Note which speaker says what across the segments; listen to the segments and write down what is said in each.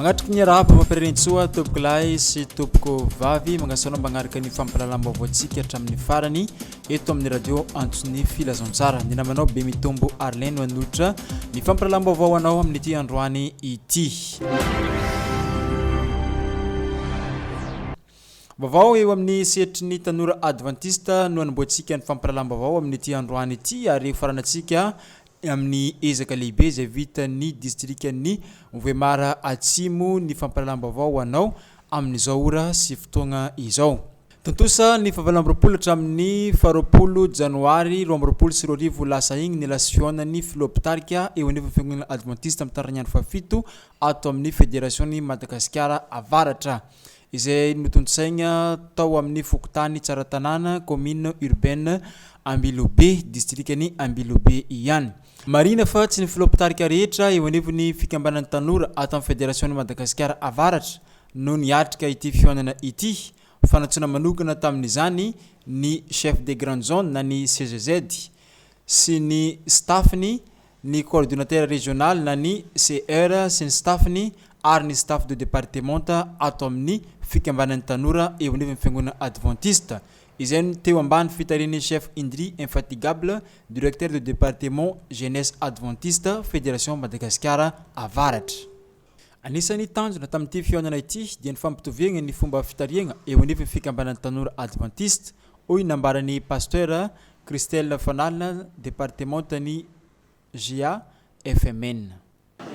Speaker 1: Magnatriky ny arahaba mampirarintsoa tompoko lahy sy tompoko vavy magnasanao magnaraka ny fampahalalam-baovaontsika hatramin'ny farany eto amin'ny radio Antson'ny Filazantsara. Ny namanao Bemitombo Arlene no hanolotra ny fampahalalam-baovao anao amin'ity androany ity. Vaovao eo amin'ny sehatry ny tanora advantista no hanombohantsika ny fampahalalam-baovao amin'ity androany ity ary hofaranantsika amin'ny ezaka lehibe izay vitan'ny distrikan'ny Vohemar Atsimo ny fampahalalam-baovao ho anao amin'izao ora sy fotoagna izao. Tontosa ny fahavalo amby 20 hatramin'ny faharoapolo janoary 2022 lasa igny ny lasy fihaonan'ny filoha mpitarika eo anivon'ny fiangonana advantista mitaragn'ny andro fahafito ato amin'ny federasion'i Madagasikara Avaratra izay notontosaigna tao amin'ny fokontany Tsaratanàna, commune urbaine Ambilobe, distrikan'i Ambilobe ihany. Marihina fa tsy ny filoha mpitarika rehetra eo anivon'ny fikambanan'ny tanora ato amin'ny federasion'i Madagasikara Avaratra no niatrika ity fihaonana ity. Fanantsoana manokana tamin'izany ny chef de grande zone na ny CGZ sy ny staff-ny ny coordonnateur régional na ny CR sy ny staff-ny ary ny staff de departementa ato amin'ny fikambanan'ny tanora eo anivon'ny fiangonana adventiste izay no teo ambany fitarihan'ny chef Indri Infatigable directeur de departement jeunesse adventiste fédération Madagasikara Avaratra. Anisan'ny tanjona tamin'ity fihaonana ity dia ny fampitoviagna ny fomba fitarihagna eo anivon'ny fikambanan'ny tanora adventiste hoy ny nambaran'ny Pasteur Christelle Fanalina departemantan'ny GAFMN.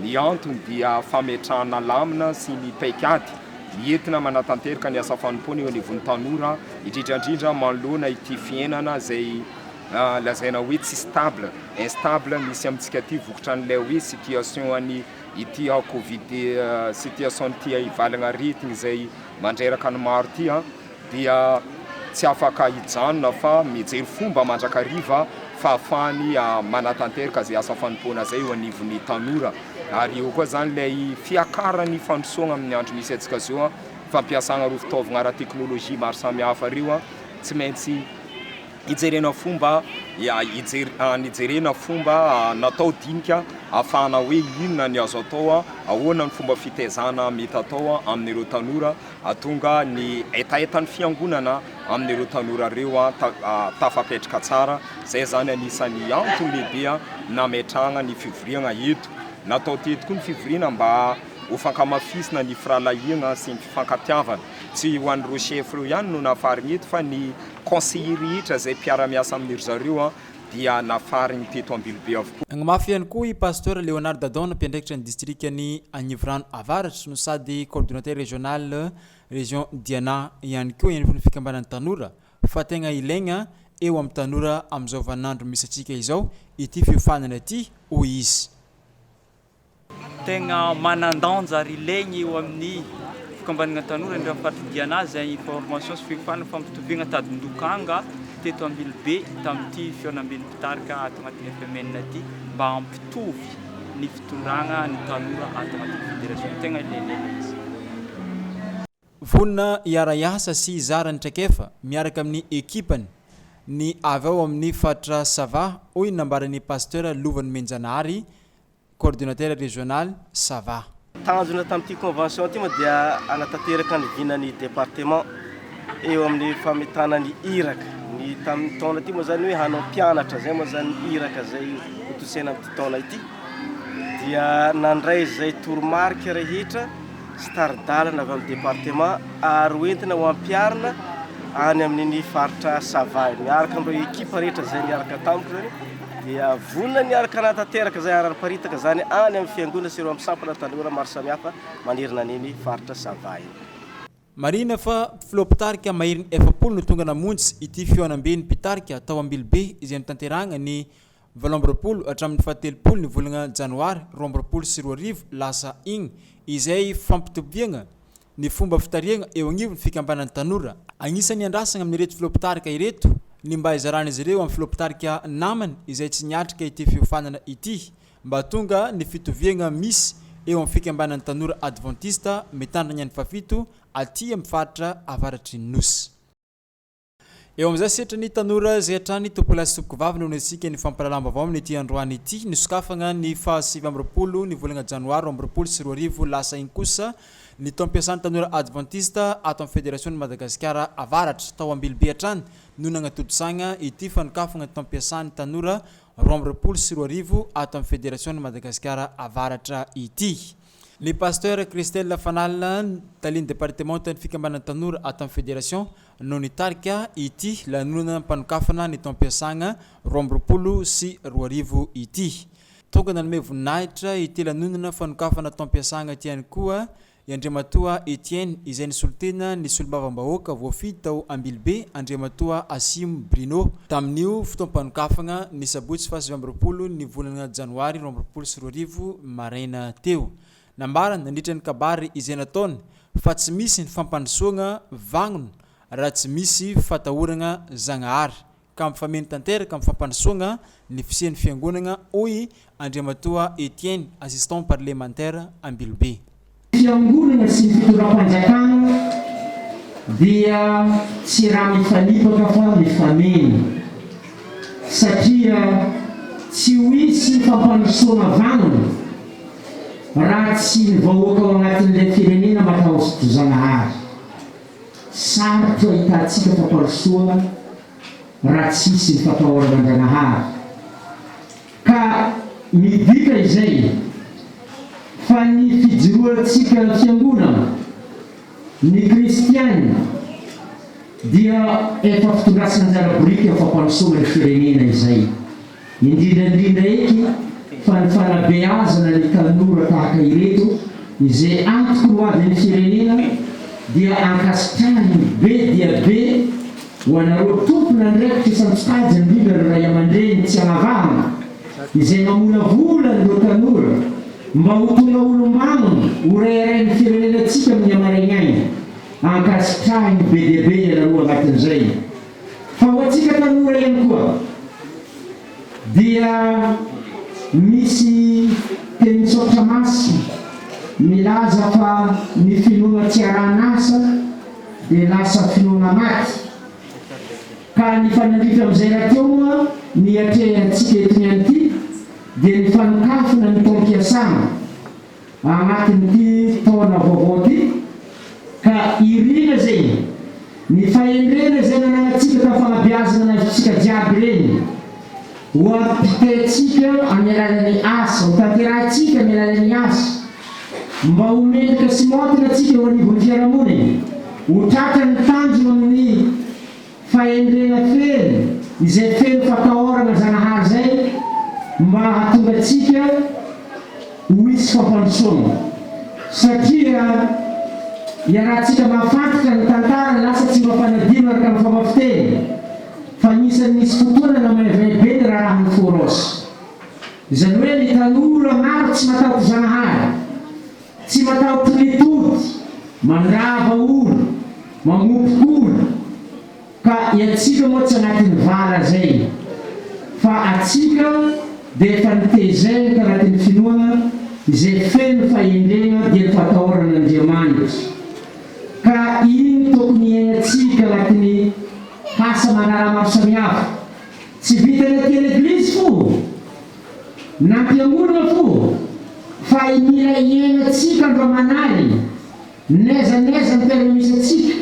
Speaker 2: Ny antony dia fametrahana lamina sy ny paikady entina manatanteraka ny asa fanompoana eo anivon'ny tanora, indrindra indrindra manoloana ity fiainana izay lazaina hoe tsy stable, instable misy amintsika ity vokatran'ilay hoe situation an'ny ity covid situation ity valanaretina izay mandreraka ny maro ity dia tsy afaka hijanona fa mijery fomba mandrakariva fahafahany manatanteraka izay asa fanompoana izay eo anivon'ny tanora ary eo koa izany ilay fiakaran'ny fandrosoana amin'ny andro misy antsika izao, fampiasana ireo fitaovana ara-teknolojia maro samihafa ireo tsy maintsy Hijerena fomba nijerena fomba natao dinika ahafahana hoe inona ny azo atao, ahoana ny fomba fitaizana mety atao amin'ireo tanora hahatonga ny hetahetan'ny fiangonana amin'ireo tanora ireo tafapetraka tsara. Izay izany anisan'ny antony lehibe nametrahana ny fivoriana eto. Natao teto koa ny fivoriana mba ho fankamafisina ny firahalahiana sy ny fifankatiavana. Tsy ho an'ireo chef ireo ihany no nafarina eto fa ny Conseiller rehetra izay mpiara-miasa amin-dry zareo dia nafariny teto Ambilobe avokoa.
Speaker 1: Nanamafy ihany koa i Pasteur Léonard Dadon, mpiandraikitra ny distrikan'i Agnivorano Avaratra no sady coordonnateur régional région Diana ihany koa eny anivon'ny fikambanan'ny tanora fa tegna ilaigna eo amin'ny tanora amin'izao vaninandro misy antsika izao ity fiofanana ity, hoy izy.
Speaker 3: Tegna manan-danja ary ilaigny eo amin'ny fikambanana tanora indrindra amin'ny faritry Diana izay formation sy fiofanana fampitoviagna tadin-dokanga teto Ambilobe tamin'ity fihaonamben'ny mpitarika ato agnatin'ny FMN ity mba hampitovy ny fitondragna ny tanora ato agnatin'ny federation. Tegna ilaigna ilay izy.
Speaker 1: Vonona hiara-hiasa sy hizara ny traikefa miaraka amin'ny ekipany ny avy ao amin'ny faritra Sava, hoy ny nambaran'ny Pasteur Lova Nomenjanahary, Coordonnateur Régional Sava.
Speaker 4: Tanjona tamin'ity convention ity moa dia hanatanteraka ny vinan'ny département eo amin'ny fametana ny iraka. Ny tamin'ny taona ity moa izany hoe hanao mpianatra, izay moa izany ny iraka izay hotontosaina amin'ity taona ity. Dia nandray izay toromarika rehetra sy tari-dalana avy amin'ny département ary ho entina ho ampiharina any amin'iny faritra Sava iny. Miaraka amin'ireo ekipa rehetra izay niaraka tamiko izany dia vonona ny hiaraka hanatanteraka izay hanariparitaka izany any amin'ny fiangonana sy ireo amin'ny sampana tanora maro samihafa manerana an'iny faritra Sava iny.
Speaker 1: Marihina fa filoha mpitarika maherin'ny 40 no tonga namonjy ity fihaonamben'ny mpitarika tao Ambilobe izay notanterahina ny 28 hatramin'ny fahatelopolo ny volana janoary 2022 lasa igny, izay fampitoviagna ny fomba fitarihagna eo agnivon'ny fikambanan'ny tanora. Agnisan'ny andrasagna amin'ireto filoha mpitarika ireto ny mba hizaran'izy ireo amin'ny filoha mpitarika namany izay tsy niatrika ity fiofanana ity mba hahatonga ny fitoviagna misy eo amin'ny fikambanan'ny tanora advantista mitandrina ny fahafito aty amin'ny faritra avaratry ny Nosy. Eo amin'izay sehatry ny tanora izay hatrany tompolahy sy tompokovavy no nisiaka ny fampahalalam-baovao amin'ity androany ity. Nisokafana ny faha 29 ny volana janoary 2022 lasa iny kosa ny taom-piasan'ny tanora advantista ato amin'ny federasion'i Madagasikara Avaratra. Tao Ambilobe hatrany no nanatontosana ity fanokafana ny taom-piasan'ny tanora 2022 ato amin'ny federasion'i Madagasikara Avaratra ity. Ny Pasteur Christelle Fanalina, talen'ny departemantan'ny fikambanan'ny tanora ato amin'ny federation no nitarika ity lanonana mpanokafana ny taom-piasana 2022 ity. Tonga nanome voninahitra ity lanonana fanokafana taom-piasana ity ihany koa i Andriamatoa Etienne izay nisolo tena ny solombavambahoaka voafidy tao Ambilobe Andriamatoa Asimo Bruno tamin'io fotoam-panokafana ny sabotsy faha 29 ny volana janoary 2022 maraina teo. Nambarany nandritra ny kabary izay nataony fa tsy misy ny fampandrosoana vagnona raha tsy misy fatahoragna Zagnahary ka mifameno tanteraka amin'ny fampandrosoana ny fisian'ny fiangonana hoy Andriamatoa Etienne, assistant parlementaire Ambilobe.
Speaker 5: Ny fiangonana sy ny fitondram-panjakana dia tsy raha mifanipaka fa mifameno satria tsy ho hisy fampandrosoana vanona raha tsy ny vahoaka ao anatin'ilay firenena matahotra Zanahary. Sarotra ahitantsika fampandrosoana raha tsy hisy ny fampahorana an-dRanahary. Ka midika izay fa ny fijoroantsika fiangonana, ny kristiana, dia efa fitondrasana anjara biriky amin'ny fampandrosoana ny firenena izay. Indrindra indrindra eky fa ny fanabeazana ny tanora tahaka ireto izay antoky ny hoavin'ny firenena dia ankasitrahiny be dia be ho anareo tompon'andraikitra isan-tsokajiny indrindra ry ray aman-dreny tsy anavahana izay mamolavola an'ireo tanora mba ho tonga olom-banona ho reharehan'ny firenenantsika amin'ny hamaregnainy. Ankasitrahiny be dia be ianareo anatin'izay. Fa ho antsika tanora ihany koa dia misy tenin-tsaotra masina milaza fa ny finoana tsy arahan'asa dia lasa finoana maty. Ka ny fanandrify amin'izay rahateo moa ny iatrehantsika eto niany ity dia ny fanokafana ny taom-piasana Agnatin'ity taona vaovao ity, ka irina zegny ny fahendrena izay nanagnantsika tamin'ny fagnabeazana nazontsika jiaby regny, ho ampitaintsika amin'ny alalan'ny asa, ho tanterahintsika amin'ny alalan'ny asa, mba ho mendrika sy maontina antsika eo anivon'ny fiarahamonina, ho tratra ny tanjona amin'ny Fahendrena feno, izay feno fatahorana Zanahary izay mba hahatonga antsika ho hisy fampandrosoana. Satria iarahantsika mahafantatra ny tantara lasa tsy mba fanadino araka ny fomba fiteny fa anisan'ny nisy fotoana namaivay be ny raharahan'ny Foros. Izany hoe ny tanora maro tsy matahotra Zanahary. Tsy matahotra ny tody, mandrava olo, mamotika olo, ka i antsika moa tsy anatin'ny vala zay, fa atsika dia efa nitezaina tanatin'ny finoana izay feno fahendrena dia ny fatahorana an'Andriamanitra, ka iny tokony hiainantsika anatin'ny asa aman-draharaha maro samihafa, tsy vitan'ny aty an'eglizy fo. Nampiangonana fo fa i mila hiainantsika andro aman'alina, n'aiza n'aiza ny toerana misy antsika.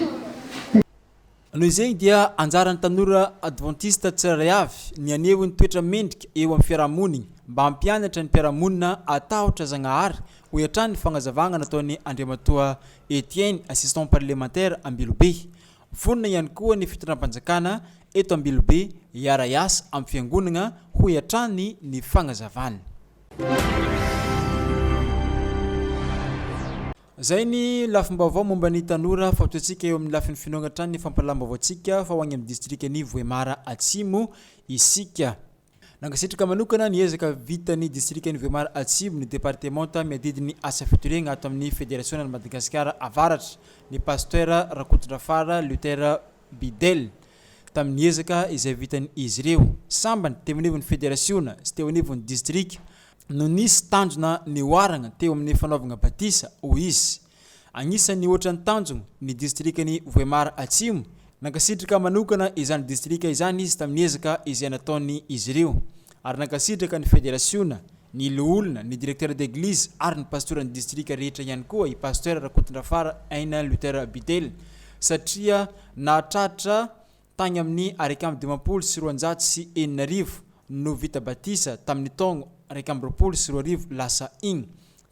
Speaker 1: Noho izegny dia anjaran'ny tanora advantista tsirairay avy ny haneho ny toetra mendrika eo amin'ny fiarahamonigny mba hampianatra ny mpiara-monina hatahotra Zagnahary, hoy hatrany ny fagnazavagna nataon'i Andriamatoa Etienne, assistant parlementaire Ambilobe. Vonona ihany koa ny fitondram-panjakana eto Ambilobe hiara-hiasa amin'ny fiangonana, hoy hatrany ny fagnazavana. Izay ny lafim-baovao momba ny tanora fa hotohintsika eo amin'ny lafiny finoana hatrany ny fampahalalam-baovaontsika fa ho any amin'ny distrikan'i Vohemar Atsimo isika. Nankasitraka manokana ny ezaka vitan'ny distrikan'i Vohemar Atsimo ny departemanta miadidy ny asa fitoriagna ato amin'ny Federasionan'i Madagasikara Avaratra, ny Pasteur Rakotondrafara Luther Bidel, tamin'ny ezaka izay vitan'izy ireo. Sambany teo anivon'ny federasiona sy teo anivon'ny distrika no nisy tanjona nihoaragna teo amin'ny fanaovagna batisa, hoy izy. Agnisan'ny nihoatra ny tanjogno ny distrikan'i Vohemar Atsimo. Nankasitraka manokana izany distrika izany izy tamin'ny ezaka izay nataony izy ireo ary nankasitraka ny federasiona, ny loholona, ny directeur d'église ary ny pastoran'ny distrika rehetra ihany koa i Pasteur Rakotondrafara Aina Luther Bidel satria nahatratra tagny amin'ny 6251 no vita batisa tamin'ny taogno 2021 lasa igny.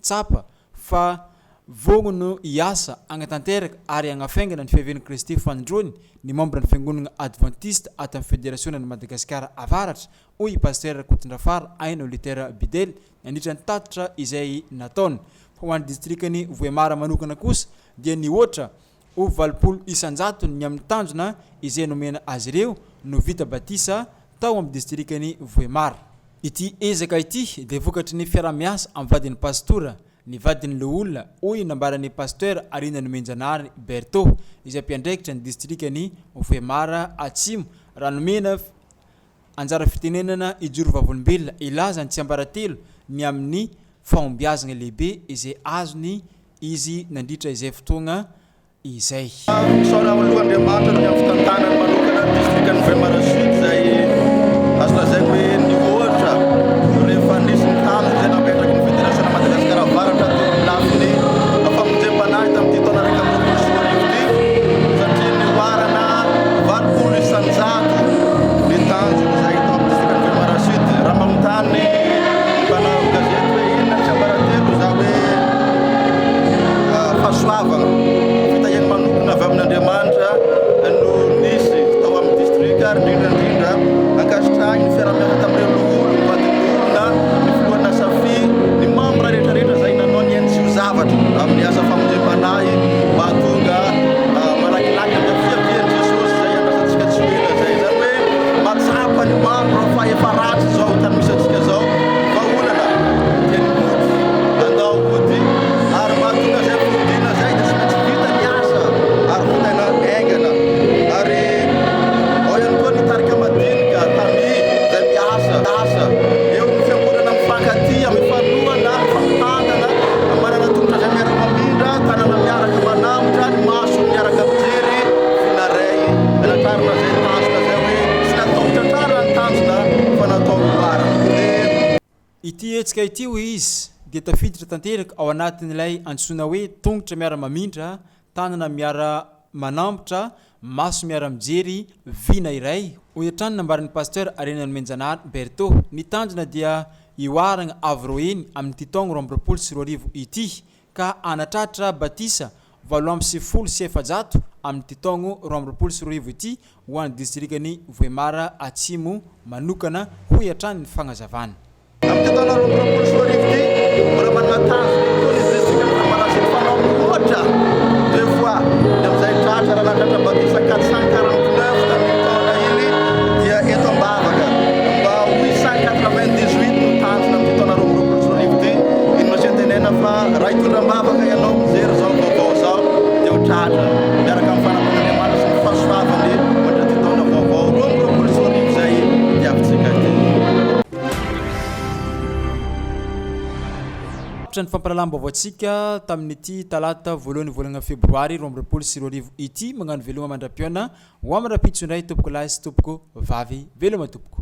Speaker 1: Tsapa fa vognogno hiasa, hagnatanteraka ary hagnafaingana ny fiavian'i Kristy fanindroany ny mambran'ny Fiangonagna Advantista ato amin'ny Federasionan'i Madagasikara Avaratra, hoy i Pasitera Rakotondrafara Aino Luther Bidely nandritra ny tatitra izay nataony. Fa ho an'ny distrikan'i Vohemar manokana kosa dia nihoatra ho 80 isan-jatony ny amin'ny tanjona izay nomena azy ireo no vita batisa tao amin'ny distrikan'i Vohemar. Ity ezaka ity dia vokatry ny fiaraha-miasa amin'ny vadin'ny pastora, ny vadin'ny loholona, hoy ny nambaran'ny Pasteur Arina Nomenjanahary Bertho, izay mpiandraikitra ny distrikan'i Vohemar Atsimo, raha nomena anjara fitenenana hijoro vavolombelona hilaza ny tsiambaratelo ny amin'ny fahombiazana lehibe izay azony izy nandritra izay fotoagna izay.
Speaker 6: Misaora aloha Andriamanitra noho ny amin'ny fitantanany manokana ny distrikan'i Vohemar Sud izay azo lazaiko hoe nihoatra rehefa nisy ny tanjona izay napetraky ny Federasiona Madagasikara Avaratra teo amin'ny lafiny famonjem-panahy tamin'ity taona 2021 ity satria nihoarana 80% ny tanjona izay tao amin'ny distrikan'i Vohemar Sud. Raha manontany ny mpanao gazety hoe inona ny tsiambaratelo, za hoe fahasoavana, fitahiana manokana avy amin'Andriamanitra no nisy tao amin'ny distrika ary indrindra indrindra ankasitrahiny ny fiaraha-miasa tamin'ireo loholona, ny vadin'olona, ny filohan'ny Asafi, ny mambra rehetra rehetra izay nanao ny ainy tsy ho zavatra amin'ny asa famonjem-panahy mba hahatonga malakilaky amin'ny fiavian'i Jesosy izay andrasantsika tsy ho ela izay. Izany hoe mahatsapa ny mambra fa efa ratsy izao tany misy antsika izao, vahaolana dia ny mody. Andao hody ary mba hahatonga izay fodiana izay dia tsy maintsy vita ny asa ary vitaina haingana. Ary ao ihany koa ny tarika madinika, tami, izay miasa asa eo amin'ny fiangonana mifankatia, mifanohana, mifampitantana, manana tongotra izay miara-mamindra, tanana miaraka manambotra, ny maso miaraka mijery, vinaray natrarina izay tanjona izay hoe tsy natao tratrarina ny tanjona fa natao oharina. Dia.
Speaker 1: Ity hetsika ity, hoy izy, dia tafiditra tanteraka ao anatin'ilay antsoina hoe tongotra miara-mamindra, tanana miara-manambotra, maso miara-mijery, vina iray, hoy hatrany nambaran'ny Pasteur Harena Nomenjanahary Bertho. Ny tanjona dia hihoarana avo roa heny amin'ity taogno 2022 ity ka hanatratra batisa 498 amin'ity taogno 2022 ity ho an'ny distrikan'i Vohemar Atsimo manokana, hoy hatrany ny fagnazavana.
Speaker 6: Amin'ity taona 2022 ity, mbola manana tanjona ihany koa ny distrikan'i Vohemar Atsimo fanao mihoatra deux fois ny amin'izay tratra raha nahatratra batisa 449 tamin'iny taona iny dia eto am-bavaka mba ho 898 no tanjona amin'ity taona 2022 ity. Iny no asian-tenena fa raha hitondra am-bavaka ianao mijery izao vaovao izao dia ho tratra miaraka amin'ny fanampian'Andriamanitra sy ny fahasoavany mandritra ity taona vaovao 2022 izay diavintsika ity.
Speaker 1: Tapitra ny fampahalalam-baovaontsika tamin'ity talata voalohan'ny volana febroary 2022 ity. Magnano veloma mandra-pihaona ho amin'ny rahampitso indray tompoko lahy sy tompoko vavy. Veloma tompoko.